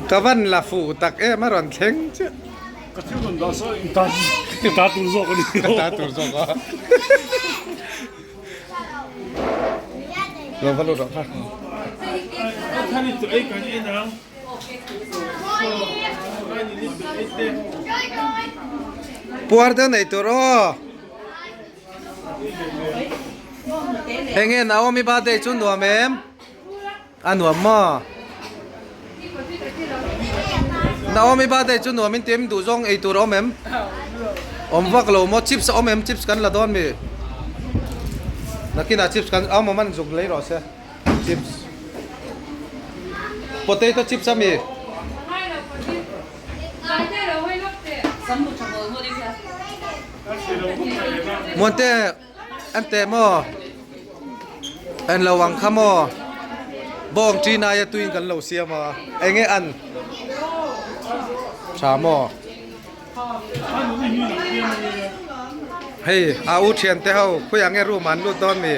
Ka van la fuh tak em a rawn thleng chiah. Ka thil rawn dah saw i ta i ta tur zawk a ni. Ka ta tur zawk a. Lo va lut rawh kha. Puar deuh nei tur aw. Heng nge Naomi birthday chu nuam em? A nuam maw? Naomi birthday chu nuam in ti em duh zawng ei tur a awm em? Awm vak lo maw? Chips a awm em? Chips kan la dawn mi? Nakinah chips kan awm awm an zuk lei rawh se. Chips. Potato chips a mi? Muante an teh maw? En lo ang kha maw? Bawng ṭi naia tuiin kan lo siam a, eng nge an ṭha maw? Hei a u ṭhian te ho khawiah nge room ah an lut dawn mi?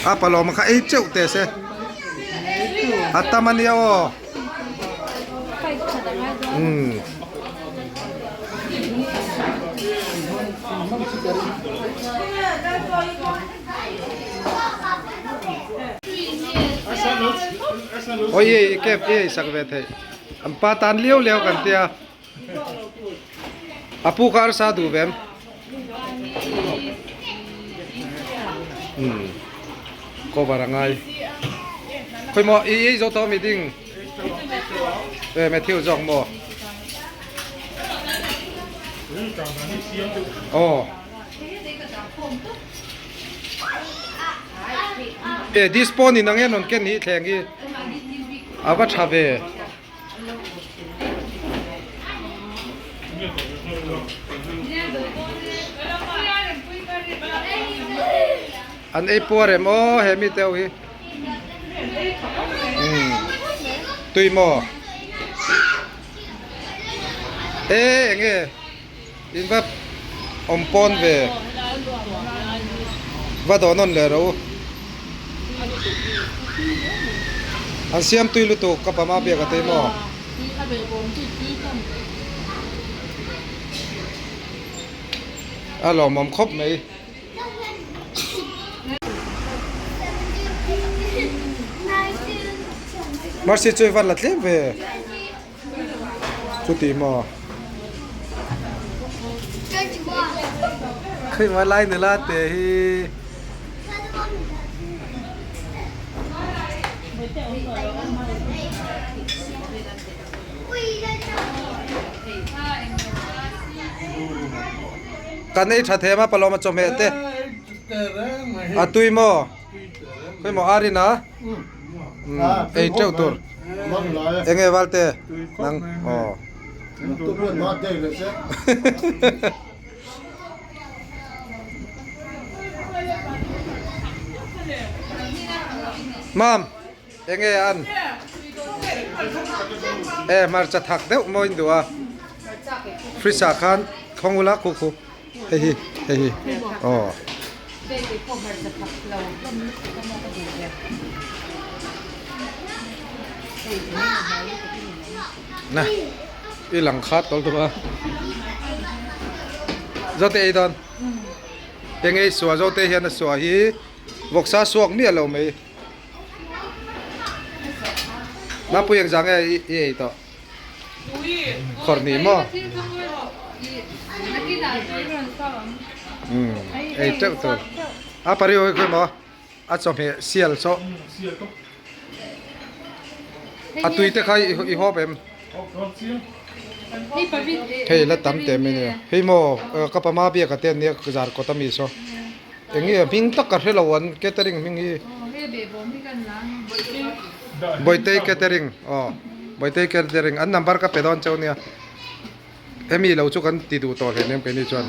A palawma kha ei teuh teh se a tam a nia aw. Umm. Oi i kep i ei sak ve theih. An pa tan liau liau kan tia. A pu kha arsa duh ve em? Umm. Cover a ngai. Khawi maw i ei zo tawh mi ding? E Matthew zawk maw? Aw. E dispo ni nang hian rawn ken hi thleng hi a va tha ve. An ei puar em aw he mi te ho hi. Umm tui maw? E enge in va awm pawn ve va dawh nawn leh rawh u an siam tui lutuk ka pama biak a tei maw a lawmawm khawp mai. Mercy chu i van la tlem ve. Chuti maw? Khawi lai nula te hi. Kan ei tha them a palawma chawhmeh te a tui maw? Khawi maw Arina? Ei teuh tur. Enge Valte? Nang aw. Mam. Enge an? E hmarcha thak deuh maw in duh a? Fridge ah khan khawng ula khu khu hei hi hei hi aw. Na i lang khat tawlh tum a. Zote ei dawn. Enge i suah zote hian a suah hi vawksa suak miah lo mai. Mapui engzah nge i ei tawh? Khawrh ni maw? Umm ei teuh tur. A pari hawi khawi maw? A chawhmeh sial saw. A tui te kha i hawp em? Hei la tam teh mai nia. Hei maw ka pama biak a te ania zar kawt ami saw. Eng nge hming tak ka hre lo an catering hming hi Bawitei catering aw Bawitei catering an number ka pe dawn cheu nia hemi lo chu kan ti duh tawh hle nem keini chuan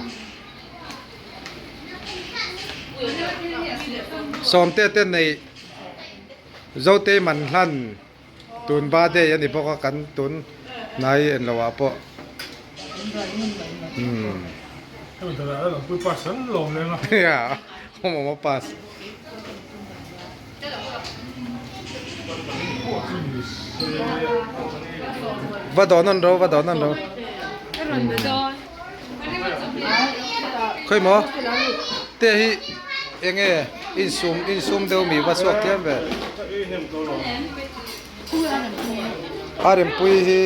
Sawmte te neih Zotei man hlan Tun birthday a ni bawk a kan tun hnai en lo ah pawh umm Awm awm a pass. Va dawn an ro va dawn an ro. Khawi maw te hi enge insum insum deuh mi va chhuak thiam ve. A rempui hi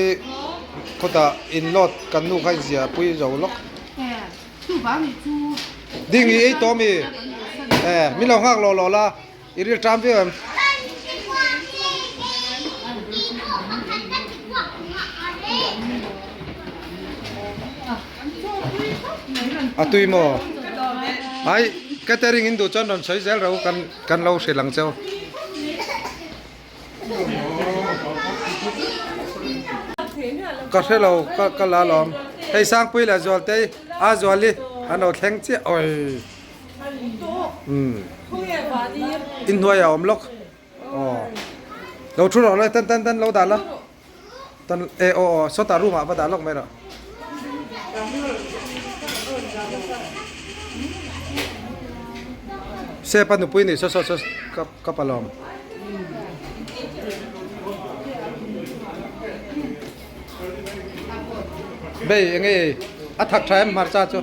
khawtah in load kan nu kha inzia pui zo lawk. Ding i ei tawh mi? Eh, min lo nghak lawh lawh la, i ril ṭam viau em? A tui maw? Ai, catering in duh chuan rawn sawi zel ro, kan kan lo hrilh ang cheu. Ka hre lo ka ka la lawm hei Sangpui leh Zualtei a Zuali an lo thleng chiah awi umm inhnuai a awm lawk aw lo thu rawh le tan tan tan lo dah la tan e aw aw sawtah room ah va dah lawk mai rawh. Sepa nupui ni saw saw saw ka ka pa lawm. Bei enge ei a thak tha em hmarcha chu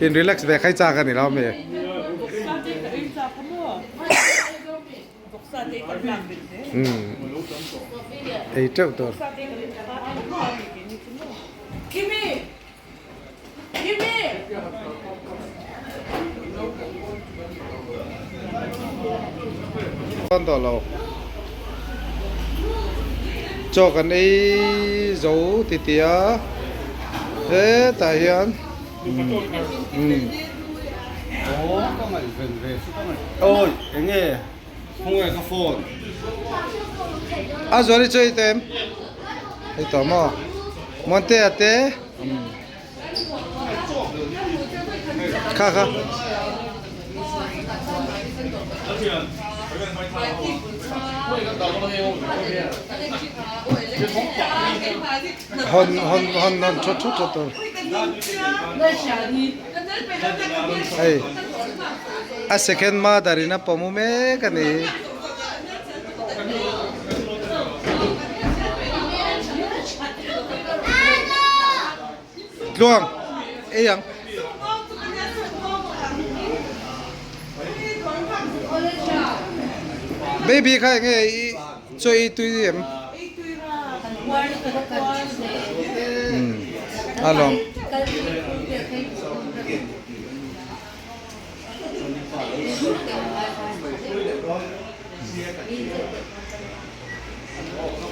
in relax ve khai chak ani lo mi. Ei teuh tur. Dawn tawh lo. Chaw kan ei zo ti ti a hetah hian A zual i chu ei tawh em? Ei tawh maw? Muantea te. Kha kha. Hon hon hon hon thut thut thut tur. Hei a second mother in a pawm mek a ni. Tluang ei ang. Baby kha enge i chaw ei tui em? A lawm.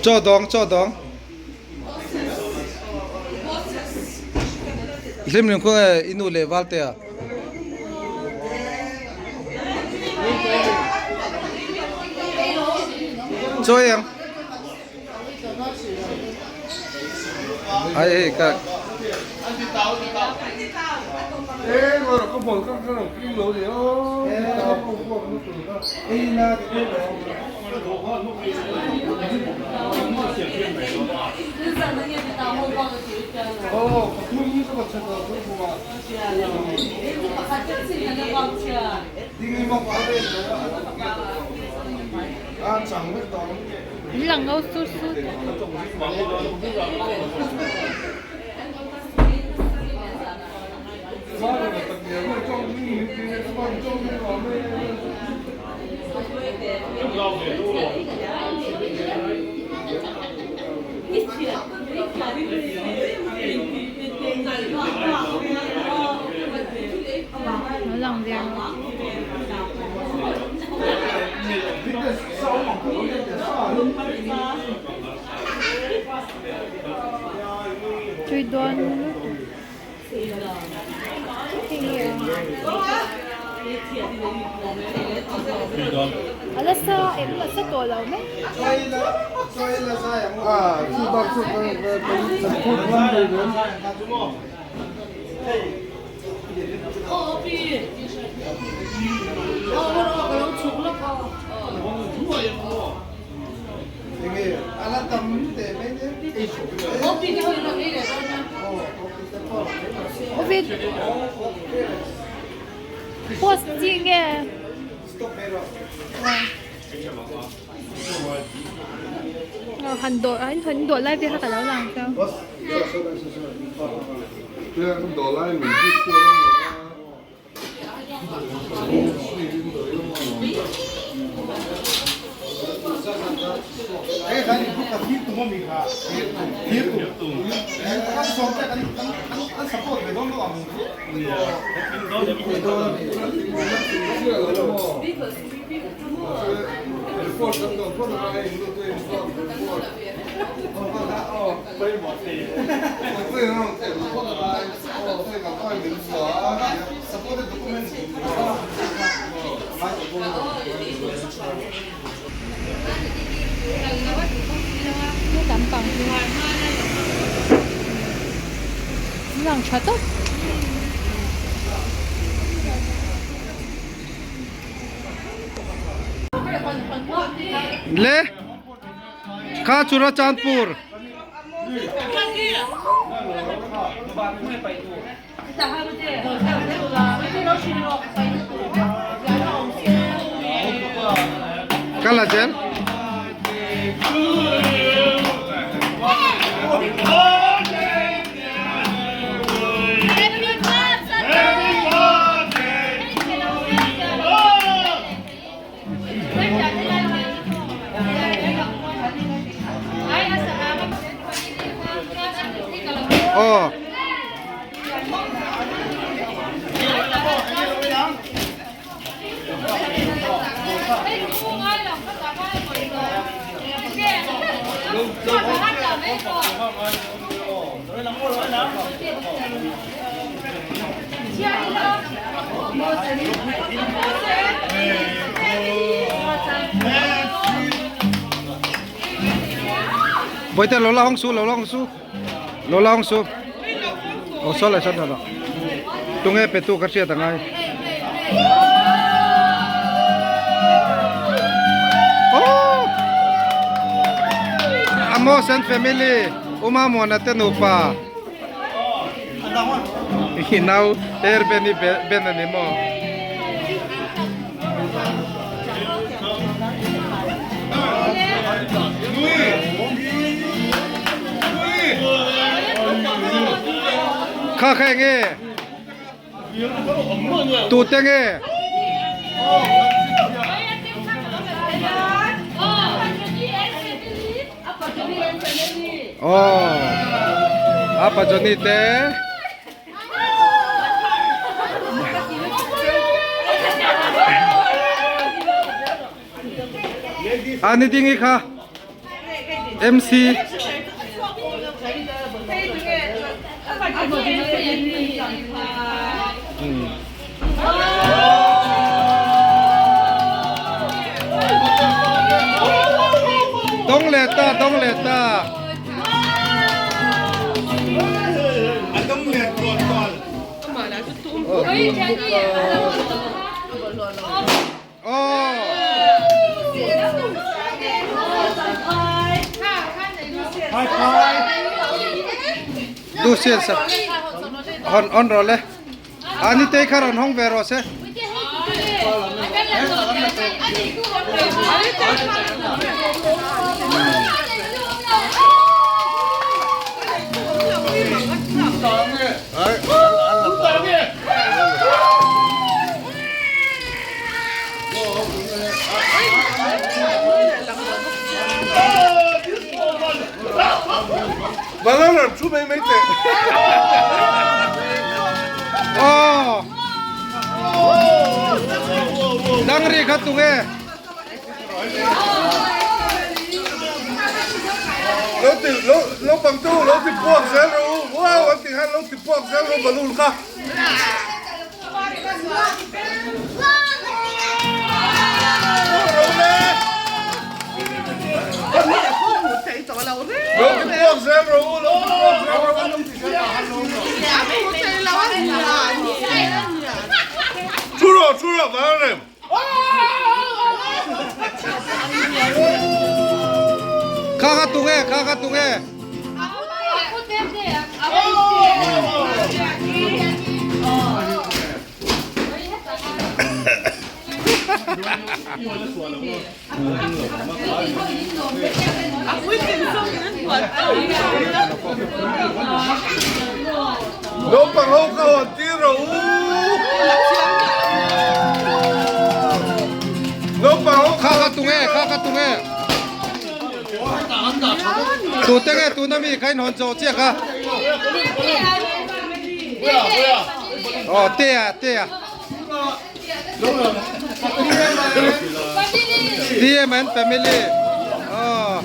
Chaw dawng chaw dawng. Hlim ring khaw nge i nu leh val te a? Chaw ei ang. Ai hei ka. Lang ngau sut sut. Lang ve ang. Tui dawn lutuk. A la sa em a sa tawh lo mai. Post chi nge? Han dawh an han dawh lai vel kha ka lo lang chiang. Lang tha tawp. Le kha Churachandpur. Kala zel. Aw. Bawihte lo la hawng su lo la hawng su lo la hawng su aw saw leh saw rawh tunge pe tu ka hriat angai oh Amos and family Uma Muana te nupa. I nau er ben i ben a ni maw? Kha kha enge? Tute nge? Aw apa Johnny te ani ding i kha MC Dawng leh ta dawng leh ta. Du sian sak hon on rawh le ani te kha rawn hawng ve rawh se. Aw dang ri kha tung e. Lo ti lo lo bang tu lo ti puak zel ru wow an ti khan lo ti puak zel ru balloon kha. Kha kha tung e kha kha tung e. Naupang ho kha hawn tir rawh u. Naupang ho kha kha tunge kha kha tunge tute nge tuna mi kha in hawn zawh chiah kha aw te a te a DM and family aw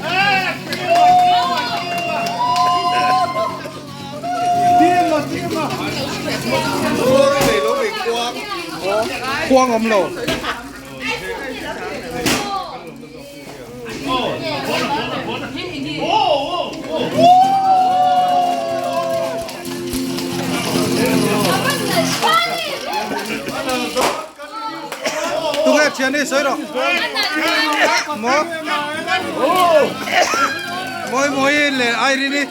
Khuang awm lo. Tunge thian hi sawi rawh. Maw. Mawi mawi leh Irene i.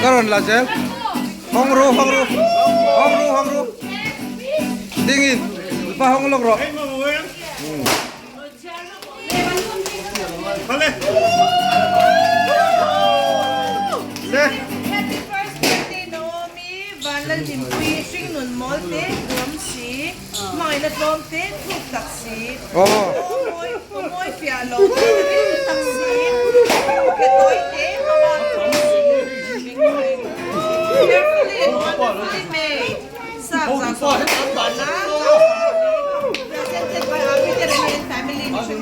Ka rawn la zel. Hawng ru, hawng ru. Hawng ru, hawng ru. Ding in, va hawng lawk rawh. Happy first birthday Naomi Vanlalhlimpui hringnun mawl te duam si hmangaihna tlawm te thuk tak si aw mawi fiah lo te ring tak si ke tawi te hmabak thung si carefully and wonderfully made Sap 109 Presented by Abhi Remy and Family Mission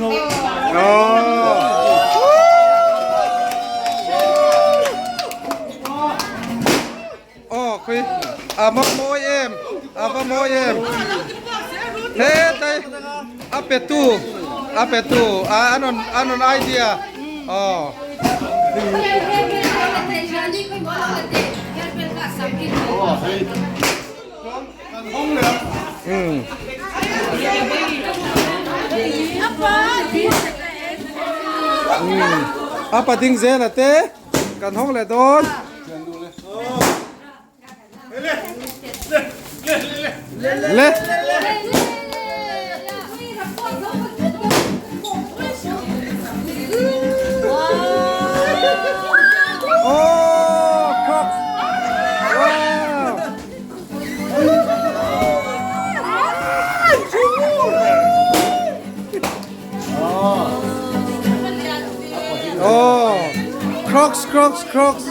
Aw khui a va mawi em a va mawi em hetlai a pe tu a pe tu a an rawn an rawn idea aw. A pating zel a te kan hawng leh dawn. Le. Oh, Crocs. Wow. Oh, Crocs, Crocs, Crocs.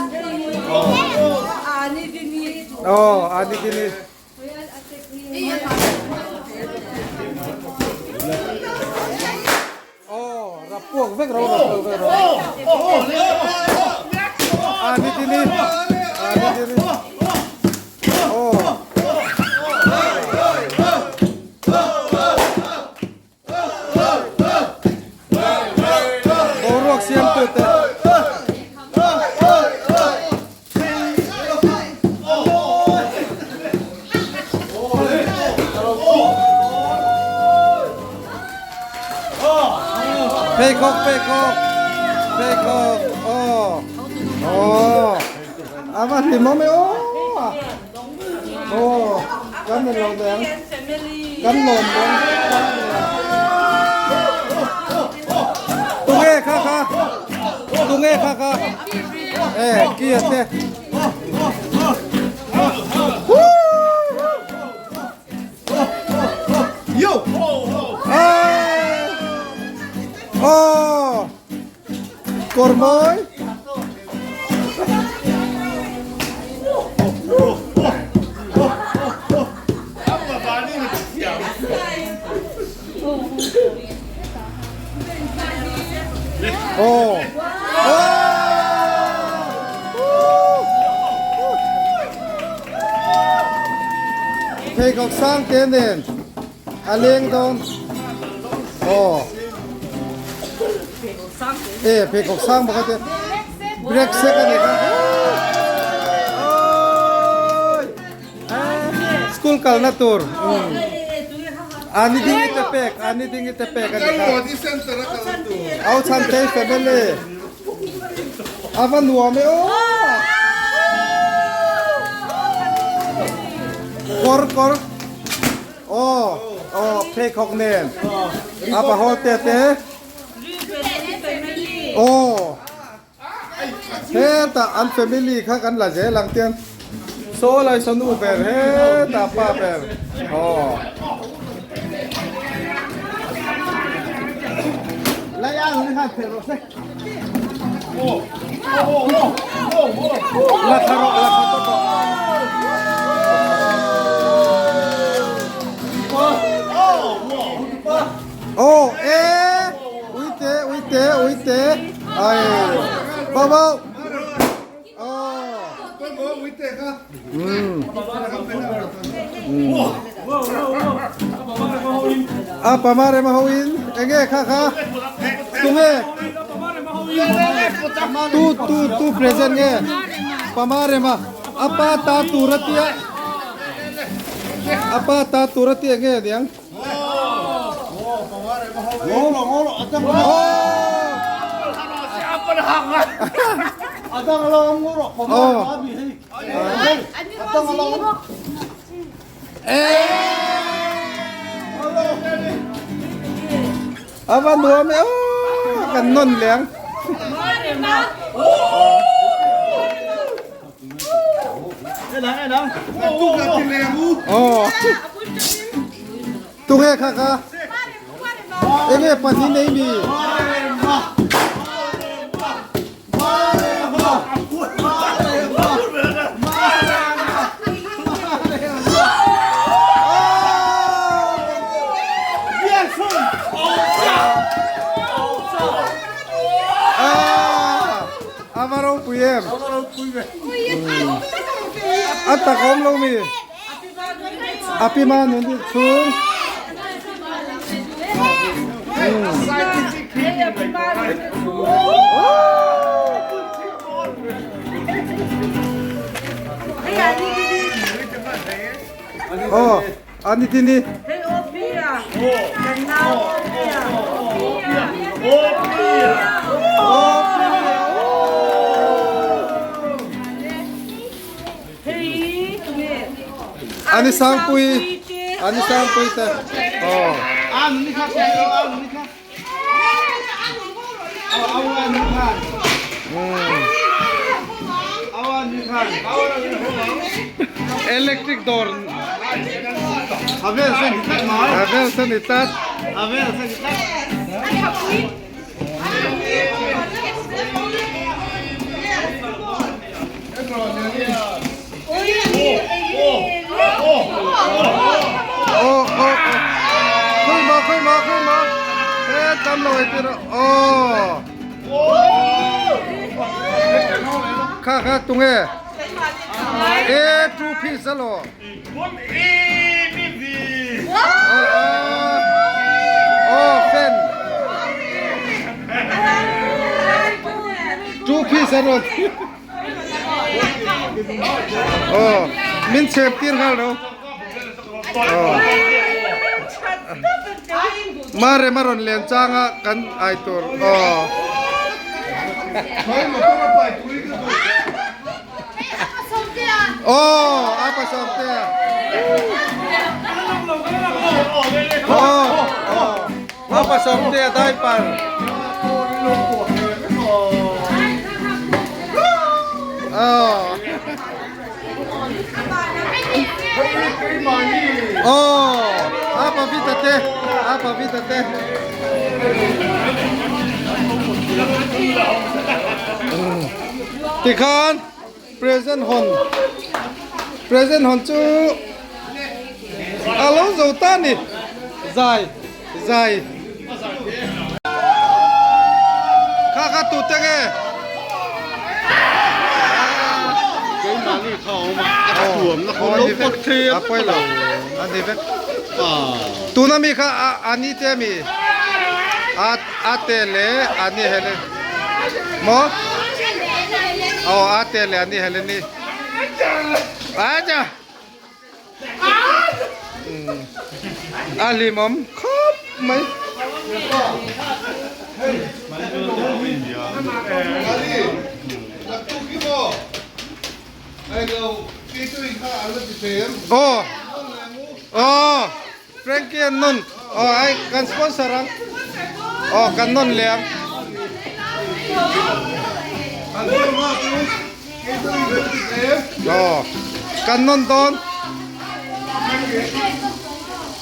Oh, ani dini. Oh, rapuak vek ro, rapuak vek ro. Ani dini. Ani dini. Oh. Boruak siam tu te. Pheikhawk pheikhawk pheikhawk aw aw a va hlim awm e aw aw kan ni lo deng kan lawm dawn tunge kha kha tunge kha kha e kia te Yo! Oh! Kawr mawi. Oh! Pheikhawk sang te nen a leng dawn aw e pheikhawk sang bawk a te. Break sek a ni kha. School kalna tur. Ani ding i te pek, ani ding i te pek a ni kha. Au chhan thei family. Ava nuam e aw. Kawr kawr. Aw aw pheikhawk nen. A pahol te te. Aw hetah an family kha kan la zel ang tiang saw lai saw nu ber hetah pa ber aw. La thla rawh la thla tawp rawh. Aw e uite uite uite ai bao bao a pamare ma hoin enge kha kha tunge tu tu tu present nge pamare ma apa ta turatia apa ta turatia nge diang A va nuam e aw kan nawn leng. Tunge kha kha enge pahnih nei mi A va ropui em? A tak awm lo mi? A pi ma nun dih chung. Oh, ani tini. Ani sangpui ani sangpui te oh Electric door Havel san i tlat Aw aw khawi maw khawi maw khawi maw he tam lo ei tir aw kha kha tunge e two piece alo aw fan two piece alo Aw min chep tir nghal lo. Aw. Mare ma rawn len changa kan ai tur. Aw. Aw, apa sawmte. Aw, aw. Apa sawmte diaper. Aw. Aw, apa vita te, apa vita te. Tikhan present hon present hon chu a lo zo ta ni zai zai kha kha tu te nge Keimahni kha a awm a, a tuam na kha lo pawt thei a pawi lo a ni vek tuna mi kha a ni te mi a a te le a ni hele maw. Aw ate leh ani Heleni. Aja. A hlimawm khawp mai. Aw aw Frankie an nawn aw ai kan sponsor ang aw kan nawn leh ang. Aw kan nawn dawn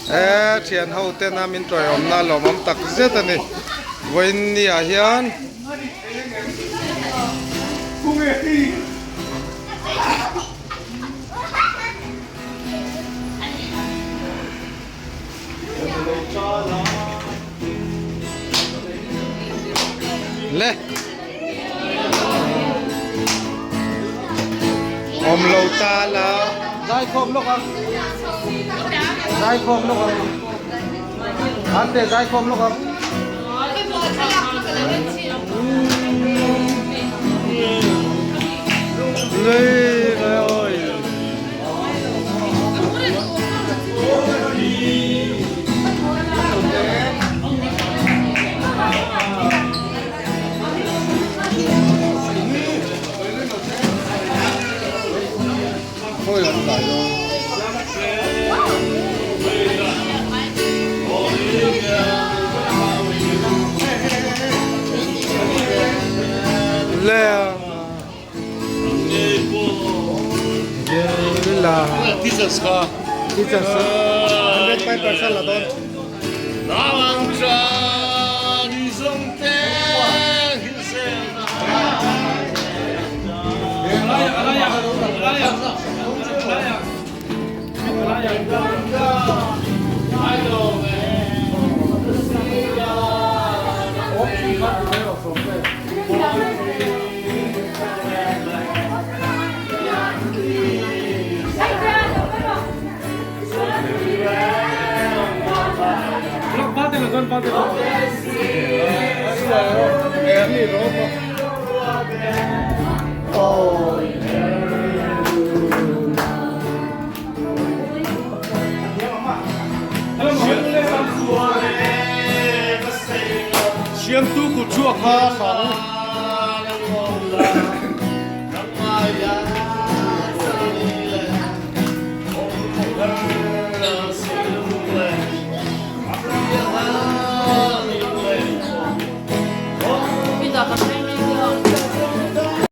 e thian ho tena min tawiawmna lawmawm tak zet a ni vawiin ni ah hian. Le. Awm lo ta la. Zaikhawm lawk ang. Zaikhawm lawk ang. Ante zaikhawm lawk ang. Teachers kha Teachers 105% la dawn.